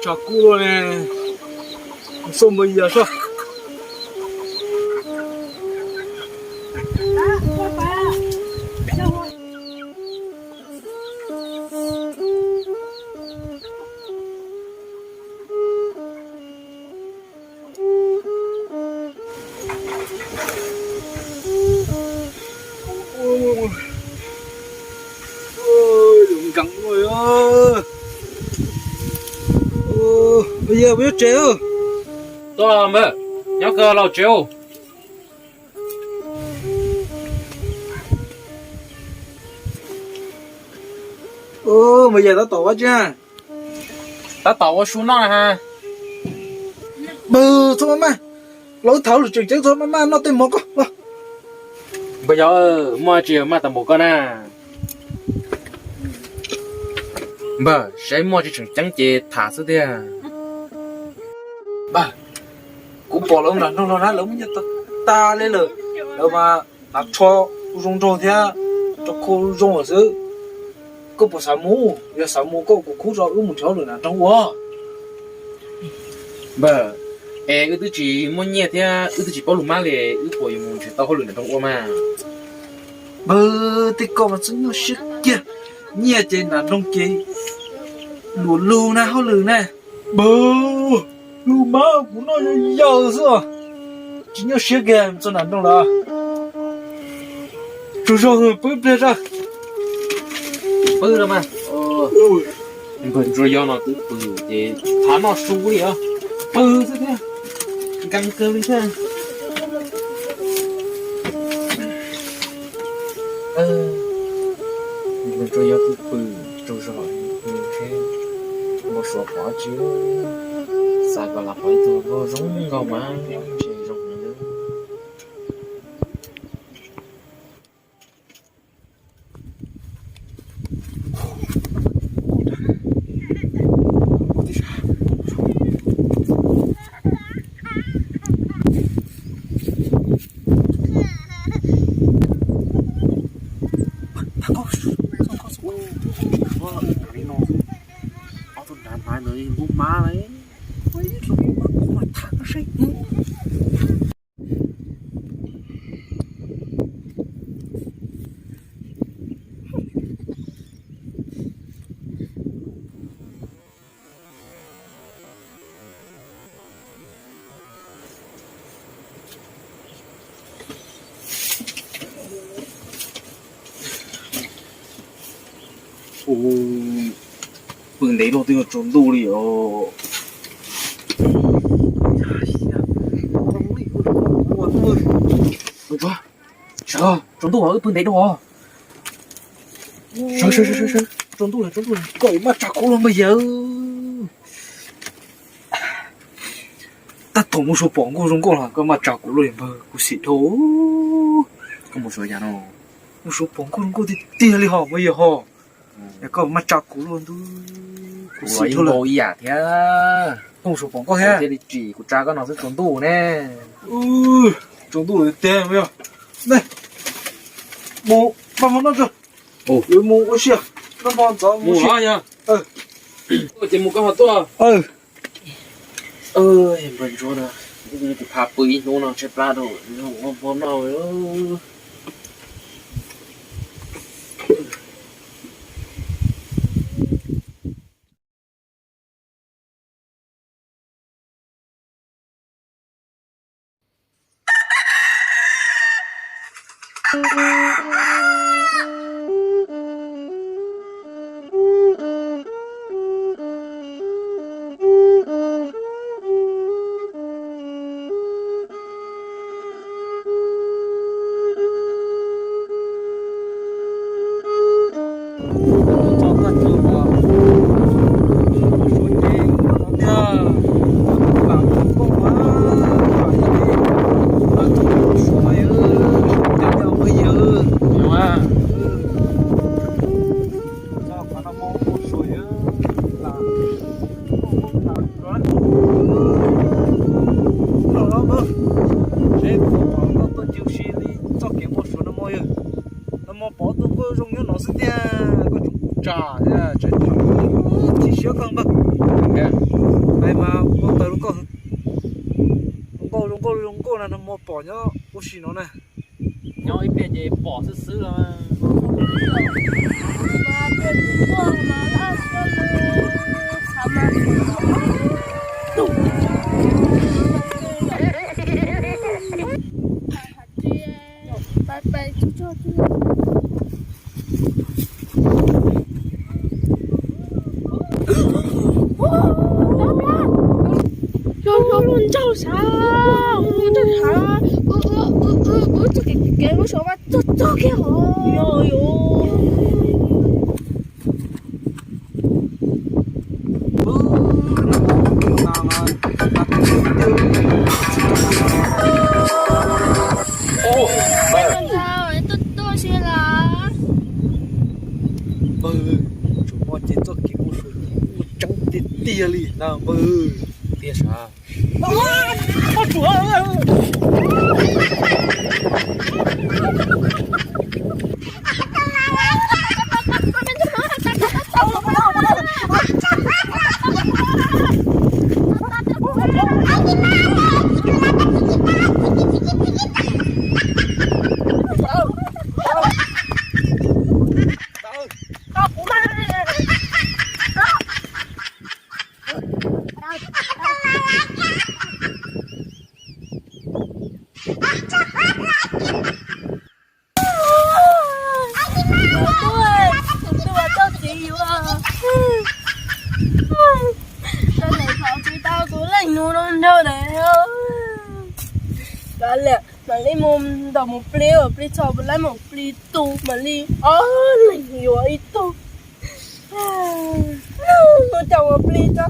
Tshav kub luaj ne, xauj npawg Yias saib. Nkees ua, npawg Yias puas nyob tsev? Tuaj npawg, nyob kawg los tsev. Npawg Yias tab tom ua tsi? Tab tom ua su noj na. Npawg txhob maj maj, los wb tham lus tseem ceeb, txhob maj maj noj tej mov ko los. Npawg Yias, muaj tsi maj tas npaum ko na? Npawg, saib muaj tsi tseem ceeb ces tham xwb tiag. Npawg, kuv pom lawv nram nroog los na, lawv muaj nyiaj tag tag li lawm, lawv mas hnav tsho zoo nraug thiab rau khau zoo lawm xwb. Koj puas xav mus? Yog xav mus koj kuv khub tso wb mus nrhiav hauj lwm nram nroog ua. Npawg, es wb twb tsis muaj nyiaj thiab wb twb tsis paub lus Mab li, wb puas yuav mus nrhiav tau hauj lwm nram nroog ua mas? Npawg, tej ko mas txhob nyuaj siab kiag, nyiaj ces nram nroog ces luag lug na hauj lwm na. Npawg, lus Mab kuv noj yau yau xwb os, tsis nyuaj siab kiag txog nram nroog lawm. Tsaug zog, pw ib pliag tso. Pw los mas. Npawg Ntsuag Yob no twb pw ces thav noj su li os, pw xwb thiab, nkees kawg li thiab. Npawg Ntsuag Yob twb pw, tsaug zog, pw thiab, npau suav pom tsi, xav kom lam pom ib tug zoo nkauj mas ntshe zoo heev li. Ob tug nrad hnav ntawd lub mab na, ua ib tug mab kuv mam tham koj seb. Ua, pw ntev luaj twb yuav tsaus ntuj li os. Sawv, tsaus ntuj os, wb pw ntev dua os. Sawv, sawv, sawv, sawv, tsaus ntuj lawm, tsaus ntuj lawm, koj yuav maj tsa kuv los npawg Yias. Tab tom mus suav pom nkauj zoo nkauj los koj maj tsa kuv los npawg, kuv xim dhau. Koj mus suav yam no, mus suav pom nkauj zoo nkauj tiag tiag li hos npawg Yias hos. Yog koj maj tsa kuv los ntuj, kuv xim dhau lawm ib yam thiab. Koj mus suav pom nkauj thiab, thiaj li tsim kuv tsa koj no xwb tsaus ntuj ne. Tsaus ntuj lawm tiag, ne, mus pab hmo noj tso. Yuav mus ua si, noj hmo ntxov mus si. Ces mus koj ho tuaj. Npawg Ntsuag na, kuv pha pw ib hnub no tshaib plab rau, ua hmo noj. Yawg, nag hmo pom tus nkauj zoo nyob no xwb tiag, koj tseem kuv tsa thiab tseem tham, chim siab kawg npawg. Hais mas ua taws rau koj, zoo nkauj zoo nkauj zoo nkauj na, nag hmo pom nyob ua si no na. Nyob ib pliag ces pom xwb xwb los. Cog cog lub nraug sav, lub nraug sav, wb txog kev kev lub sav mas txog txog kiag hov. Npawg, tsuas muaj ces txoj kev ua suav ces ua tseeb tiag tiag li na npawg. Tiag sav. Tus twg ua txoj txiv yuav, koj niam thov tsis tau tus leej nus no nrog lawm. Kav liam, mam li mus ntaus mus plig, plig txog puas laib mus plig tus mam li ob leeg yuav ib tug. Ua cas ua plig tso.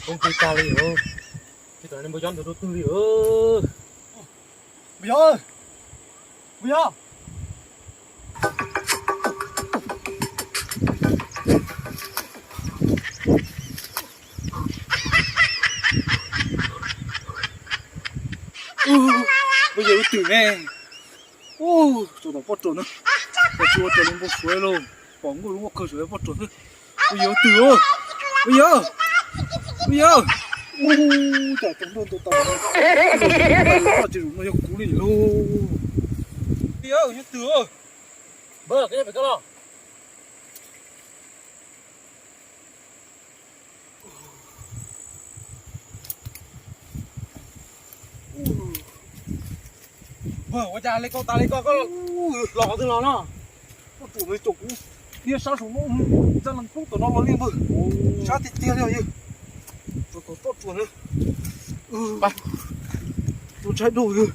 Koob plig tag li os. Tsis tom npawg Yob ntawd rau twg li os. Npawg Yob, npawg Yob. Npawg Yob ib tug ne. Ub, tsuas tom poj ruam na. Tsis ua raws li npau suav lauj, pom nkauj zoo nkauj kawg tsuas yog poj ruam xwb. Npawg Yob twg os? Npawg Yob, npawg Yob. Ub, cas tau nroj ntua tau, tsis zoo no yog kuv li lauj. Npawg Yob, yog twg os? Npawg, koj nyob pem koj los. Npawg, ua cas li koj tas li koj, koj los qhov twg los no? Poj ruam ntawd caum kuv niaj sab saum no, txaj lees pub tom no los li npawg. Sab tiag tiag li yawg. Tsuas tom poj ruam ntawd. Tus ntshai dhau yawg.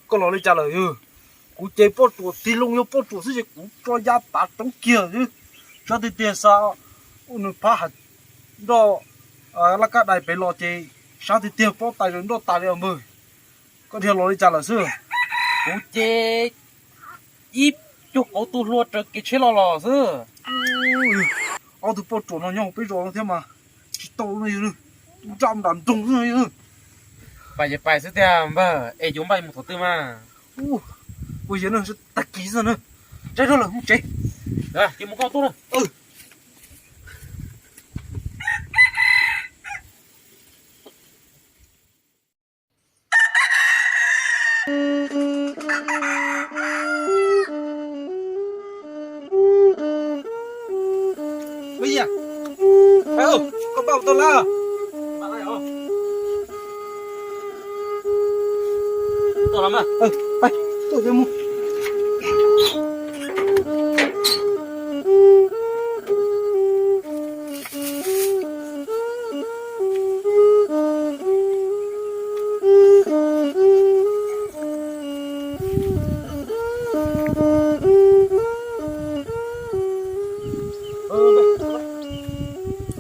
Koj los li cas lawm yawg? Kuv ces poj ruam tig loo yog poj ruam xwb ces kuv tso ya tav roob kiag xwb. Sab tiag tiag xa nws phab ha nroj laj kab dais pem los ces sab tiag tiag pob tais zaws nroj tas li os npawg. Koj dhia los li cas lawm xwb? Kuv ces ib cuag kauv tu hlua raws kev tsheb los los xwb. Ob tug poj ruam no nyob peb zos no thiab mas tsis tau no yog, nram nram nroog xwb no yog. Pais ces pais xwb tiag npawg, es yuav npaj mus thaum twg mas? Ua yog no tag kis xwb na. Tsaib rau lawm mus tsev. Ces mus koj tuaj na.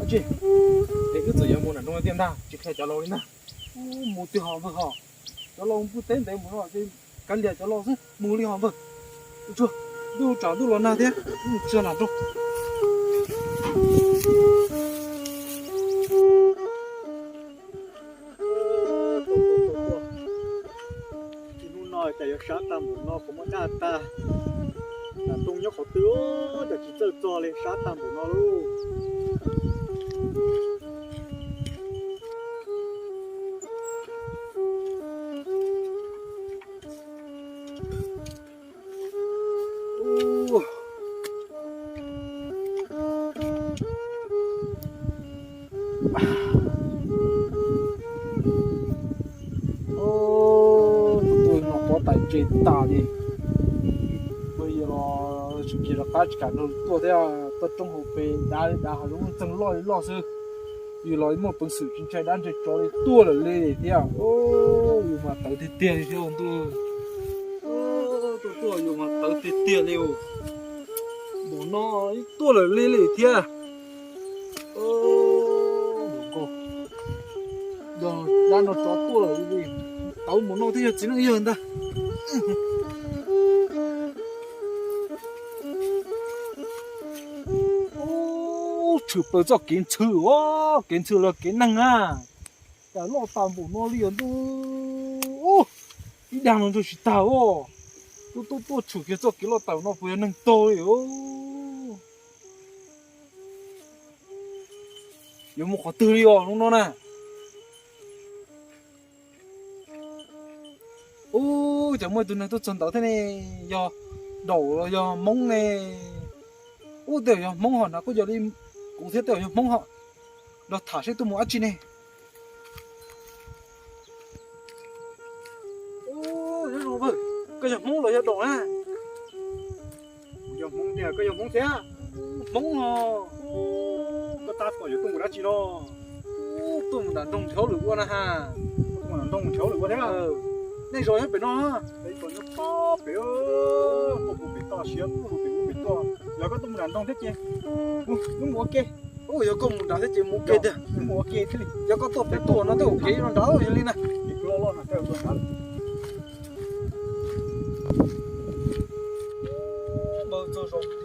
Tsis, es wb txawm yuav mus nram nroog tiaj ntag, tsis qhia cov laus li ntag. Mus twg ho npawg ho, cov laus pw teb ntev mus no ces kav liam cov laus xwb, mus li ho npawg. Tsuag, ntuj tsam ntuj los nag thiab, mus tsis tau nram nroog. Hnub no cas yuav sab tag npaum no, qhov muag daj tag. Nram nroog nyob qhov twg, cas tsis txawj txog li, sab tag npaum no lauj. Tus tuaj no pob tais ntse tas li. Peb yuav los tsis kiag rov qab tsis kam nrog tuaj thiab, tuaj roob hauv pes dav li dav, hav zoov txeeg loj li loj xwb. Yus los muaj peev xwm tsis ntshai dab ntshai tsov li, tuaj lawm li thiab. Yus mas tawv tiag tiag li thiab ntuj. Tuaj tuaj yus mas tawv tiag tiag li. Npaum no tuaj lawm li li thiab. Yog dab no tsov tuaj lawm li, tawv npaum no twb yog txiv neej yawg ntag. Ub, tshwm plaws txoj kev ntxhw, kev ntxhw los kev neeg na. Cas loj tas npaum no li os ntuj. Ib dag no ntsuag tsis tag os. Tuaj tuaj tuaj tshwm kiag txoj kev loj tas no puas yog neeg tog li os. Yuav mus qhov twg li os hnub no na? Ub, cas muaj tus neeg tuaj txog ntawd thiab ne? Yog daum los yog hmoob ne? Ub, tej zaum yog hmoob ho na, kuj yog li kuv thiab, tej zaum yog hmoob ho. Nrog tham seb tuaj mus dab tsi ne. Ub, nyob zoo npawg, koj yog hmoob los yog daum na? Kuv yog hmoob tiag, koj yog hmoob thiab? Hmoob os. Koj tab tom yuav tuaj mus dab tsi no? Tuaj mus nram nroog nrhiav hauj lwm ua na ha. Tuaj mus nram nroog nrhiav hauj lwm ua thiab? Nej zos nyob pem no? Pem, tuaj pem toj siab, tuaj pem ub pem tuaj. Yog koj tuaj mus nram nroog thiab ces wb mus ua ke. Ub, yog koj mus nram thiab ces mus ua ke tiag. Mus ua ke thiaj li. Yog koj tuaj pem tuaj no tej zaum kev yuav nrad yog li na. Npawg txog zos tid,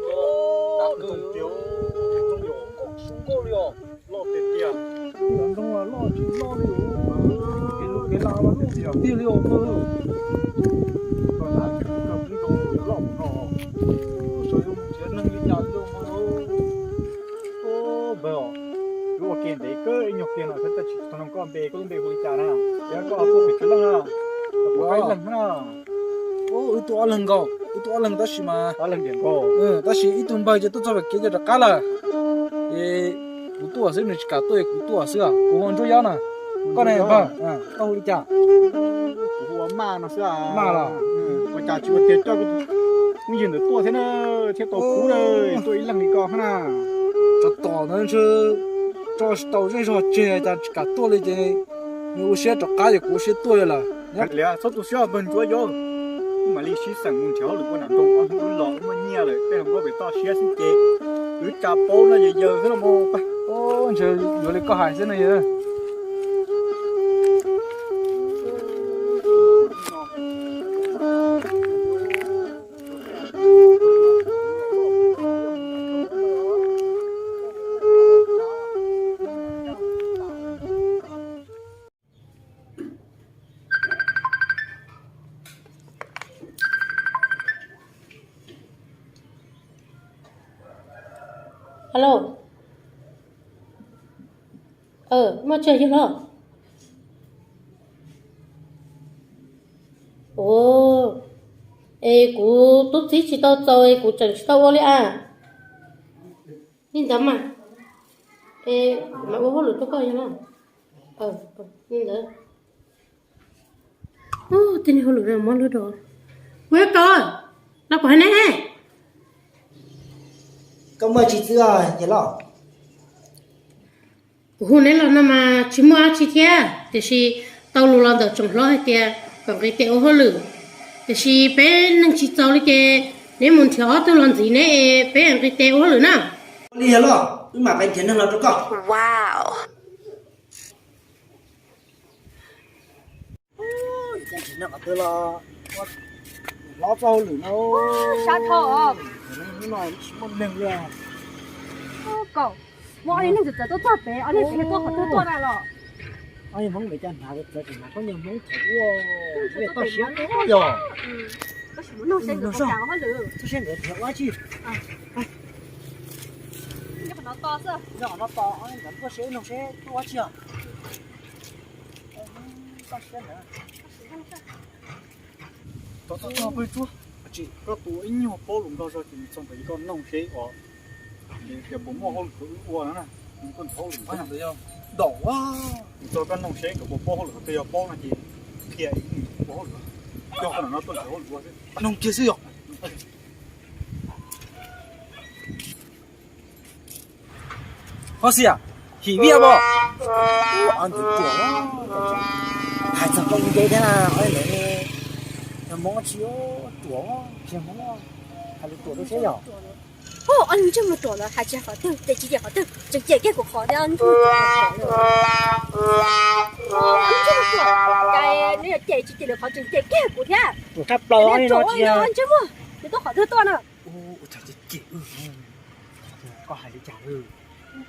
zoo nkauj li os. Loj tiag tiag. Nram nroog loj tsis loj li os. Kev lus kev laus mas loj tiag tiag li os npawg. Koj hnav tseem kawg ib zoo yuav loj mus no. Xyov yuav mus nrhiav neeg li cas li os npawg. Npawg os, wb ua ke ntev kawg ib nyuag pliag no thiab tab sis tsis tau noog koj npe, koj lub npe hu li cas na? Yog koj tuaj pem Tswv Leej na? Koj ib leeg na? Wb tuaj ob leeg nkaus, wb tuaj ob leeg tab sis mas, ob leeg tiag nkaus, tab sis ib tug npawg ces tuaj txog pem kev ces rov qab lawm. Es kuv tuaj xwb, nws tsis kam tuaj es kuv tuaj xwb. Kuv hu ua Ntsuab Yob na. Koj ne npawg, koj hu li cas? Kuv hu ua Maj no xwb. Maj los? Ua cas tsis ua tiag coj kuv phooj ywg ntawd tuaj thiab na, thiab tau kub na, tuaj ib leeg li koj na. Tsov tom ntawd ntshe tso tsis tau zej zog tseg cas tsis kam tuaj li ces nws ua siab rov qab ces kuv ua siab tuaj lawm. Txhob tu siab npawg Ntsuab Yob, wb mam li sib xeem mus nrhiav hauj lwm ua nram nroog, ob hnub wb los wb muaj nyiaj lawm, tej hluas nkauj pem toj siab xwb ces wb tsa paub no yawg yawg xwb los mas. Ntshe yuav li koj hais xwb ne yawg. Alo. Muaj tsaug yog los? Ua, es kuv tub txib tsis tau txaus es kuv tseem tsis tau ua li a. Li ntawd mas, Es mam ua hauj lwm rau koj yog no. Li ntawd. Tej niag hauj lwm no muab lub rau. Kuv yog koj, los kuv hais neb. Koj muaj tsis txwj os yawg loj? Kuv hu neb los no mas tsis muaj dab tsi thiab, tiam sis tau lus los ntawm tsoom hlob hais tias kom nqis tes ua hauj lwm, tiam sis peb neeg tsis txaus li ces neb mus nrhiav ob tug los ntxiv neb es peb nqis tes ua hauj lwm na. Ua li yawg loj, wb mam pais nrhiav neeg los rau koj. Hlob txoj hauj lwm no. Sab tho os. Hnub no tsis muaj neeg li. Kaum, muaj ob neeg txawv txawv tuaj txog pem, ob neeg txawv tuaj qhov twg tuaj na los. Ob niag Hmoob pem cov hnav txawv txawv tsis hnav khaub ncaws Hmoob thaum ub, toj siab yog. Toj siab nkawd nrhiav ua tsi. Nyob qhov no tos, nyob qhov no tos, nkawd tuaj seb noog seb tuaj ua tsi os. Toj siab ntawd. Txog txog txog peb tsuab, koj tua ib nyuag paub lus Nplog zog ces nws txog ntawd koj noog seb os, tias puas muaj hauj lwm rau wb ua no na, nws koj nrhiav hauj lwm ntawd. Ntaum a, nws txog koj noog seb nkawd puas paub hauj lwm, twb yog paub no ces qhia ib nws puas hauj lwm, coj koj no tuaj nrhiav hauj lwm ua xwb. Noog kiag xwb yog. Hos xiam, him viaj pom. Ob ntxwv ruam, hais txog koj nce thiab na, ob ntxwv ne, yog Hmoob tsis ruam, tsis Hmoob, hais lus ruam rau seb yog. Ob ntsej muag ruam ntawd hais tsis qhov twg, ces tsis cem qhov twg, tseem cem kiag kuv qhov thiab, ntsej muag ruam. Cas nws yuav cem tsis cem lwm qhov, tseem cem kiag kuv thiab. Ruam tshaj plaws li no, ntsej muag, nws tuaj qhov twg tuaj na. Ua cas cem wb, koj hais li cas,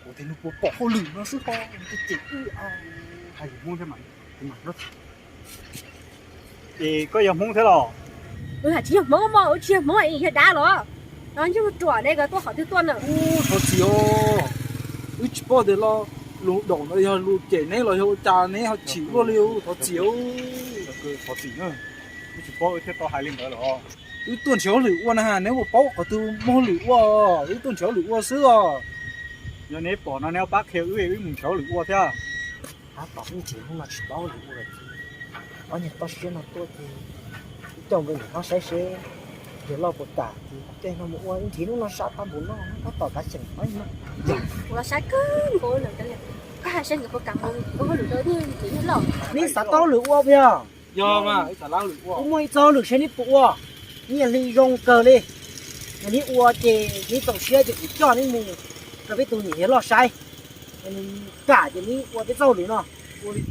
kuv thiaj li puas pom hauj lwm no xwb ho, cem wb, hais lus Hmoob thiab mas, kuv mam nrog tham. Es koj yog Hmoob thiab los? Wb hais tsis yog Hmoob mog, wb tsis yog Hmoob, yog dab los. Ntsej muag ruam ne, koj tuaj qhov twg tuaj na? Thov txim os, wb tsis paub tias los lus daum ntawd yog lus cem neb los yog ua cas neb ho chim luaj li, thov txim. Thov txim na, wb tsis paub wb thiaj tau hais li ntawd los. Wb tuaj nrhiav hauj lwm ua na, neb puas paub qhov twg muaj hauj lwm ua, wb tuaj nrhiav hauj lwm ua xwb os. Yog neb pom no neb pab qhia wb, wb mus nrhiav hauj lwm ua thiab. Tab tom wb nrhiav hnub no tsis paub hauj lwm ua ces ob niag toj siab no tuaj ces wb coj nkawd nim no saib seb yawg loj puas kam ces tej no mus ua, wb nrhiav hnub no sab tag npaum no tab tom kav xyeem no. Kuv los saib kawg nkaus lawm, koj hais saib nkawd puas kam mus ua hauj lwm rau yawg loj. Neb xav tau hauj lwm ua puas yog? Yog mas, wb muaj ib txoj hauj lwm saib neb puas ua, nyiaj hli zoo kawg li. Yog neb ua ces neb txaus siab ces kuv coj neb mus rau peb tus niam yawg loj saib. Yog nws kam ces neb ua peb txoj hauj lwm no. Ua li,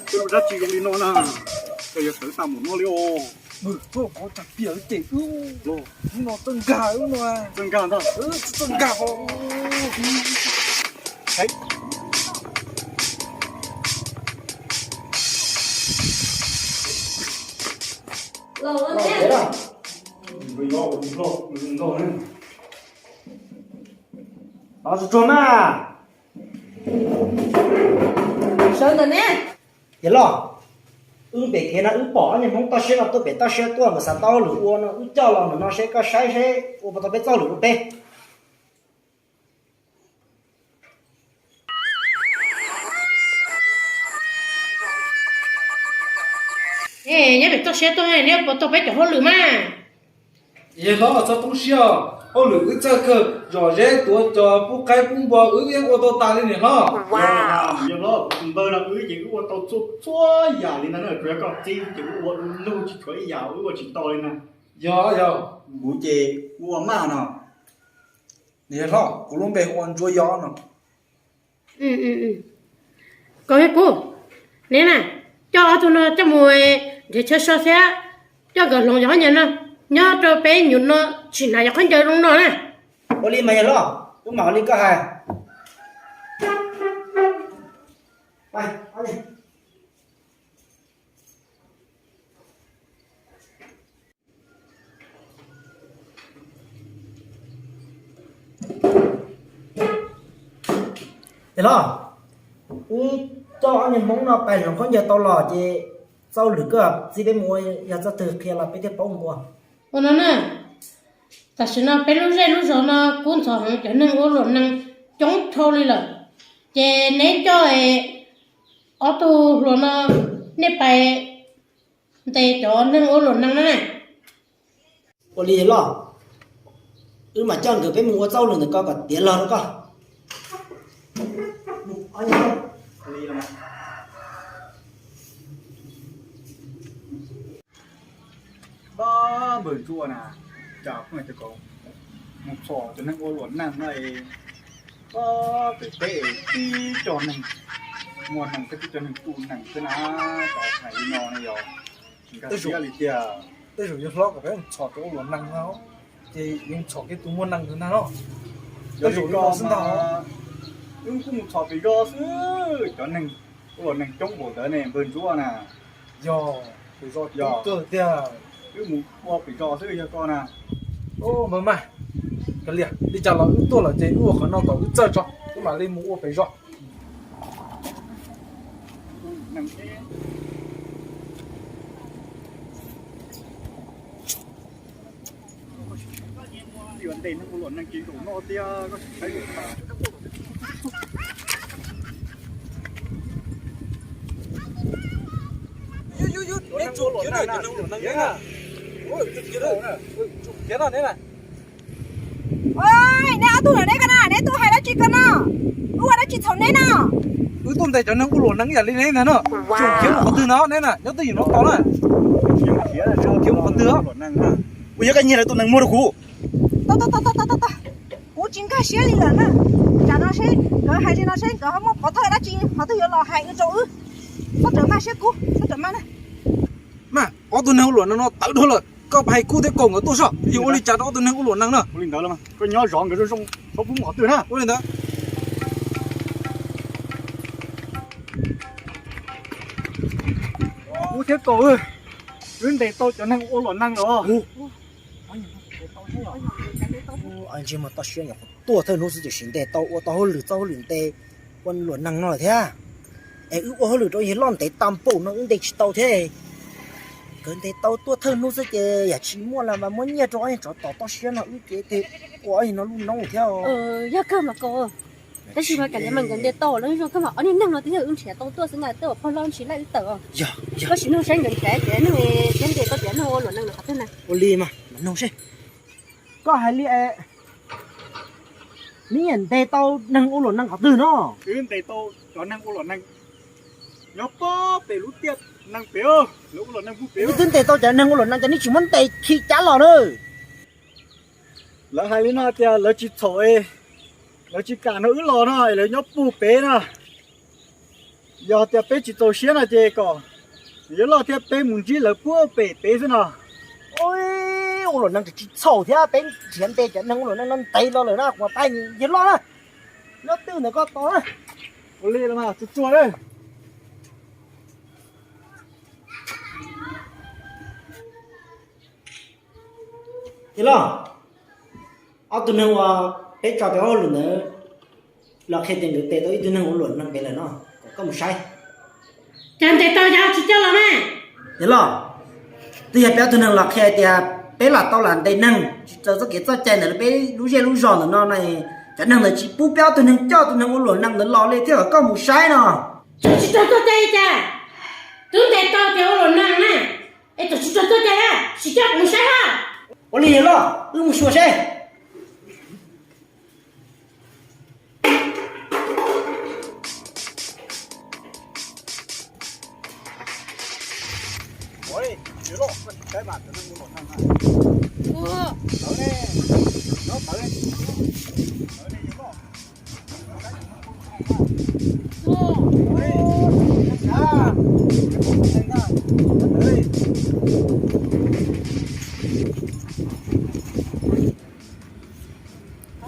Koj lub dab tsi zoo li no na, koj yuav sawv tag mus no li os. Koj qhov tag piam cem wb los, hnub no txawj nkag wb no. Txawj nkag ntag. Txawj nkag ho. Los tsuag tsuag mas. Sawv ntawm ne. Yawg loj, wb pem kev no wb pom ob niag Hmoob toj siab no tuaj pem toj siab tuaj, nkawd xav tau hauj lwm ua no, wb coj los ntawm no seb koj saib seb ua puas tau peb txoj hauj lwm rau peb. Nyob pem toj siab tuaj, neb puas tau peb cov hauj lwm mas? Yawg hlob, txhob poob siab, hauj lwm wb txawj kawg, zom zeb tuav cos pub qaib pub npua wb yeej ua tau tas li niam hlob. Yawg hlob, tus npawg no wb ces wb ua tau txhua txhua yam li ntawd na, tsuas yog koj txib ces wb ua du lug tsis tshuav ib yam wb ua tsis tau li na. Yog yog, kuv ces kuv ua maj no. Niam hlob, kuv lub npe hu ua Ntsuab Yob no. Koj thiab kuv, neb na, coj ob tug no coj mus nrhiav chaw so thiab coj nkawd hloov cov khaub ncaws no nyob rau peb nyuam no, tsis hnav cov khaub ncaws zoo no na. Ua li mas yawg hlob, wb mam ua li koj hais. Tiag los, wb coj ob niag Hmoob no pais hloov khaub ncaws tau los ces txoj lwm koj txib peb mus ua yog txoj twg qhia los peb thiaj paub mus ua. Ua no na, tam sim no peb lub zej lub zos no kub ntxhov heev, cov neeg ua luam neeg coob dhau li lawm, ces neb coj ob tug hluas no nej pais ntes cov neeg ua luam neeg na. Ua li los, wb mam coj nkawd peb mus ua txoj lwm ntawm ko kom tiav los rau koj. Npawg Ntsuab na, cas pheej tias kom mus txhom cov neeg ua luam neeg no es, pem peb tib co neeg muaj neeg thiab tib co neeg tu neeg xwb na, cas hais li no ne yog? Nkag siab li tiag. Tej zaum yuav hlob kom peb mus txhom cov ua luam neeg no, ces yuav mus txhom kiag tus muaj neeg ntawd ntag no. Tej zaum li no xwb ntag. Wb kuj mus txhom pem zos xwb, cov neeg ua luam neeg coob npaum ntawd ne npawg Ntsuab na. Yog, pem zos coob kawg tiag. Wb mus ua pem zos xwb yog koj na. Npawg mas, kav liam, li cas los wb tuaj lawm ces wb ua qhov no kom wb txawj tso, wb mam li mus ua pem zos. Neb ob tug lawm neb ko na, neb tuaj hais dab tsi ko no? Wb ua dab tsi txhaum neb no? Wb tuaj ntes cov neeg ua luam neeg ib yam li neb ntag no. Tseem khiav mus qhov twg no neb na, nyob twj ywm no tos na. Tseem khiav mus qhov twg? Kuv yog koj nyiag lawv tus neeg muag rau kuv. Kuv tsis nkag siab li lawm na. Tsam no seb nkawd hais li no seb nkawd ho muaj pov thawj dab tsi ho twb yuav los hais rau wb. Txhob rawm maj siab kub, txhob rawm maj na. Mas ob tug neeg ua luam neeg no tawv dhau lawm, koj hais kub thiab kaus nkawd tuaj soj, yog ua li cas rau ob tug neeg ua luam neeg no? Ua li ntawd, koj nyob zov nkawd zoo zoo, txhob pub mus qhov twg na. Ua li ntawd. Kub thiab kaus, wb ntes tau cov neeg ua luam neeg los. Ntsej muag toj siab nyuam qhuav tuaj thawj hnub xwb tiam sis ntes tau, ua tau hauj lwm txoj hauj lwm ntes ua luam neeg no lawm thiab. Es wb ua hauj lwm rau yawg loj ntev tag npaum no wb ntes tsis tau thiab. Nkawd ntes tau tuaj thawj hnub xwb ces yam tsis muaj los mas muab nyiaj rau ob niag tsov tom toj siab no wb ces ua ob niag no lub noob thiab. Yog kawg mas kaus, tab sis mas kav liam mas nkawd ntes tau lawm zoo kawg mas ob niag neeg no twb yog wb nrhiav tau tuaj xwb na, tej uas pog loj ntshis laj wb tawm os. Koj sim nug saib nkawd nrhiav tias neeg thiab ntes tau tias neeg ua luam neeg no qhov twg na. Ua li mas nug seb. Koj hais li es neb nyiam ntes tau neeg ua luam neeg qhov twg no? Wb ntes tau cov neeg ua luam neeg nyob pem lub tiaj neeg pem, lawv ua luam neeg pem. Wb twb ntes tau cov neeg ua luam neeg ces neb tsis muab ntes khi cav los na. Lawv hais li no tias lawv tsis txhaum, lawv tsis kam nrog wb los no, lawv nyob puag pem na. Yog tias peb tsis txaus siab no ces kom yawg loj thiab peb mus ntsib lawv puag pem pem xwb no. Ua luam neeg tsis txhaum thiab, peb nrhiav ntes cov neeg ua luam neeg no ntev los lawm na, kuv mam pab yawg loj na. Nyob twj ntawm koj tos na. Ua li los mas tsuag tsuag na. Yawg loj, ob tug neeg uas peb tso peb hauj lwm ntawd los qhia tias nkawd ntes tau ib tug neeg ua luam neeg pem lawm no, kom koj mus saib. Cas ntes tau cas tsis coj los na? Yawg loj, twb yog peb ob tug neeg los qhia tias peb lam tau lam ntes neeg tsis raws txoj kev txoj cai ntawm peb lub zej lub zos ntawm no na, cov neeg ntawd tsis pub peb ob tug neeg coj tus neeg ua luam neeg ntawd los li thiab, kom koj mus saib no. Tsis raws txoj cai cas? Twb ntes tau tias ua luam neeg na, es txawm tsis raws txoj cai na, sim coj kuv mus saib na. Ua li yawg loj, wb mus xyuas seb.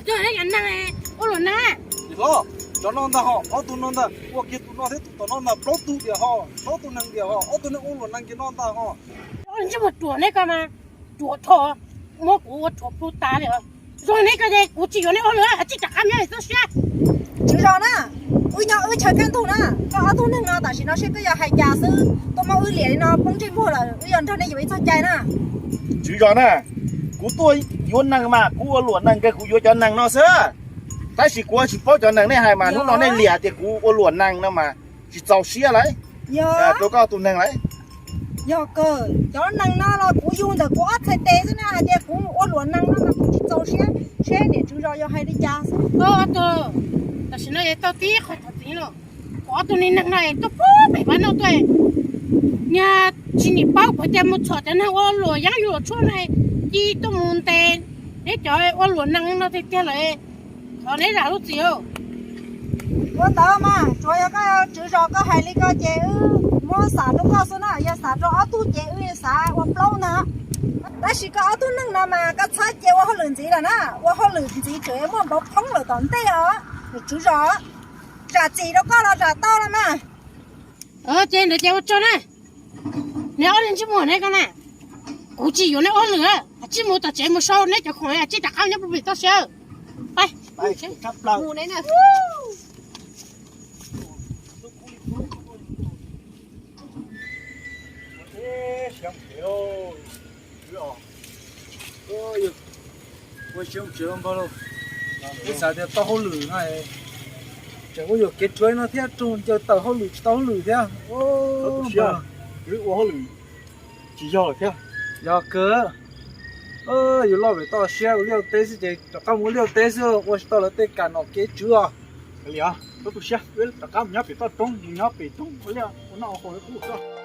Cov neeg ua luam neeg, cov no ntag ho, ob tug no ntag, ua kiag tus no thiab tus tom no ntag, plaub tug diam ho, plaub tug neeg diam ho, ob tug neeg ua luam neeg kiag no ntag ho. Ntsej muag ruam neb ko mas, ruam dhau, muab kuv ua ruam pw tas li. Zoo neb ko ces kuv tsis yuav neb ua luam, tsis rov qab nyob txoj siab. Tsis zoo na. Kaj ntug na, koj ob tug neeg no tam sim no seb koj yuav hais cas xwb, tuaj muab wb liam li no poob ntsej muag lawm, wb yuav nrog nej yuav ib txoj cai na. Tswv zos na, kuv tuaj yuav neeg mas kuv ua luam neeg ces kuv yuav cov neeg no xwb. Tab sis kuv tsis paub cov neeg nej hais mas hnub no nej liam tias kuv ua luam neeg no mas tsis txaus siab lauj. Yog rau koj tus neeg lauj. Yog kawg, cov neeg no los kuv yug ntawm kuv ob txhais tes xwb na, hais tias kuv ua luam neeg no mas kuv tsis txaus siab, seb niam tswv zos yuav hais li cas xwb. Ob tug, tam sim no es tau tib qho cov txiv los, kuv ob tug neeg no es tuaj pub pem vaj no tuaj, niag tsis nim paub kuv tias mus txhom cov neeg ua luam yeeb ua luam tshuaj no, ci tuaj mus ntes neb cov ua luam neeg no tiag tiag lawm. Thov neb zam lub txim. Ua ntawd mas tsuas yog koj tswv zos koj hais li ko ces wb muab xav rau koj xwb na, yog xav rau ob tug ces wb xav ua plaub ntag. Tab sis koj ob tug neeg no mas koj txhob cia ua hauj lwm ntxiv lawm na, ua hauj lwm ntxiv tseem muaj npauv phoob lawm tom ntej os. Niam tswv zos, zam txim rau koj los zam tau los mas. Ces ntawd ces ua tsaug na. Neb ob leeg ntsej muag ne koj na, kuv tsis yuav neb ua hauj lwm, tsij mus tom tsev mus sau neb cov khoom, tsij rov qab nyob puag pem toj siab. Ua siab mus tsev npawg lauj. Wb xav tias tau hauj lwm no, tseem ua yuam kev tsuav no thiab, raug ncaws tawm hauj lwm tsis tau hauj lwm thiab. Wb ua hauj lwm tsis yog lawm thiab. Yog kawg, yus loj pem toj siab ua liaj teb xwb ces rov qab mus ua liaj teb xwb, ua tsis tau lawv tej kam nom kev tswv os. Li, tu siab, wb rov qab mus nyob pem toj roob, mus nyob pem roob ua liaj ua noj ua haus li qub xwb.